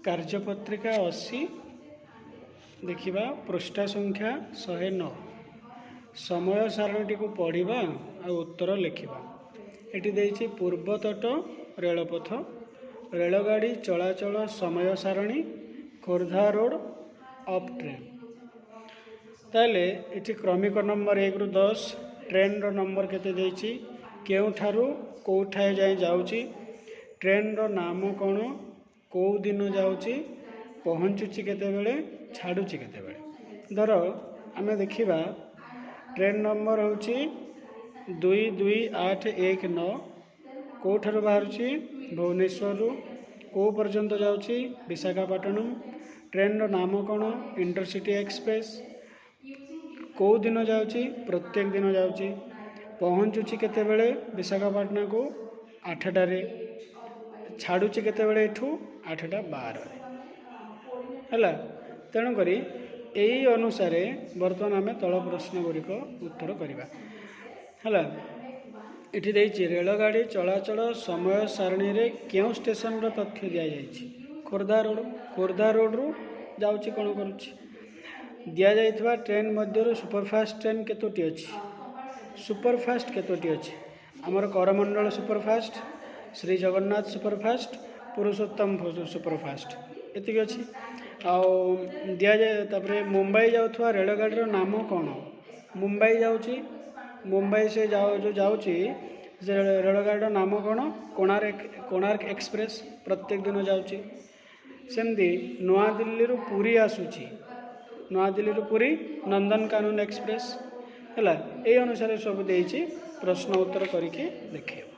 କାର୍ଯ୍ୟପତ୍ରିକା 80 ଦେଖିବା, ପୃଷ୍ଠା ସଂଖ୍ୟା 109। ସମୟ ସାରଣୀଟିକୁ ପଢ଼ିବା ଆଉ ଉତ୍ତର ଲେଖିବା। ଏଠି ଦେଇଛି ପୂର୍ବତଟ ରେଳପଥ ରେଳଗାଡ଼ି ଚଳାଚଳ ସମୟ ସାରଣୀ, ଖୋର୍ଦ୍ଧା ରୋଡ଼ ଅପ୍ ଟ୍ରେନ୍। ତାହେଲେ ଏଠି କ୍ରମିକ ନମ୍ବର 1ରୁ 10, ଟ୍ରେନ୍ର ନମ୍ବର କେତେ ଦେଇଛି, କେଉଁଠାରୁ କେଉଁଠାଏ ଯାଏଁ ଯାଉଛି, ଟ୍ରେନ୍ର ନାମ କ'ଣ, କେଉଁ ଦିନ ଯାଉଛି, ପହଞ୍ଚୁଛି କେତେବେଳେ, ଛାଡ଼ୁଛି କେତେବେଳେ। ଧର ଆମେ ଦେଖିବା, ଟ୍ରେନ୍ ନମ୍ବର ହେଉଛି 22819। କେଉଁଠାରୁ ବାହାରୁଛି? ଭୁବନେଶ୍ୱରରୁ। କେଉଁ ପର୍ଯ୍ୟନ୍ତ ଯାଉଛି? ବିଶାଖାପାଟଣମ। ଟ୍ରେନ୍ର ନାମ କ'ଣ? Intercity express. କେଉଁ ଦିନ ଯାଉଛି? ପ୍ରତ୍ୟେକ ଦିନ ଯାଉଛି। ପହଞ୍ଚୁଛି କେତେବେଳେ ବିଶାଖାପାଟଣାକୁ? 8ଟାରେ। ଛାଡ଼ୁଛି କେତେବେଳେ ଏଠୁ? 8ଟା 12ରେ। ହେଲା, ତେଣୁକରି ଏଇ ଅନୁସାରେ ବର୍ତ୍ତମାନ ଆମେ ତଳ ପ୍ରଶ୍ନ ଗୁଡ଼ିକ ଉତ୍ତର କରିବା। ହେଲା, ଏଠି ଦେଇଛି ରେଳଗାଡ଼ି ଚଳାଚଳ ସମୟ ସାରଣୀରେ କେଉଁ ଷ୍ଟେସନର ତଥ୍ୟ ଦିଆଯାଇଛି? ଖୋର୍ଦ୍ଧା ରୋଡ଼। ଖୋର୍ଦ୍ଧା ରୋଡ଼ରୁ ଯାଉଛି, କ'ଣ କରୁଛି? ଦିଆଯାଇଥିବା ଟ୍ରେନ୍ ମଧ୍ୟରୁ ସୁପରଫାଷ୍ଟ ଟ୍ରେନ୍ କେତୋଟି ଅଛି? ସୁପରଫାଷ୍ଟ କେତୋଟି ଅଛି? ଆମର Coromandel superfast, Shri Jagannath superfast, Purushottam superfast, ଏତିକି ଅଛି। ଆଉ ଦିଆଯାଏ ତାପରେ, ମୁମ୍ବାଇ ଯାଉଥିବା ରେଳଗାଡ଼ିର ନାମ କ'ଣ? ମୁମ୍ବାଇ ଯାଉଛି, ମୁମ୍ବାଇ ସେ ଯେଉଁ ଯାଉଛି, ସେ ରେଳଗାଡ଼ିର ନାମ କ'ଣ? କୋଣାର୍କ, କୋଣାର୍କ ଏକ୍ସପ୍ରେସ୍ ପ୍ରତ୍ୟେକ ଦିନ ଯାଉଛି। ସେମିତି ନୂଆଦିଲ୍ଲୀରୁ ପୁରୀ ଆସୁଛି, ନୂଆଦିଲ୍ଲୀରୁ ପୁରୀ ନନ୍ଦନକାନନ ଏକ୍ସପ୍ରେସ୍। ହେଲା, ଏଇ ଅନୁସାରେ ସବୁ ଦେଇଛି, ପ୍ରଶ୍ନ ଉତ୍ତର କରିକି ଦେଖେଇବ।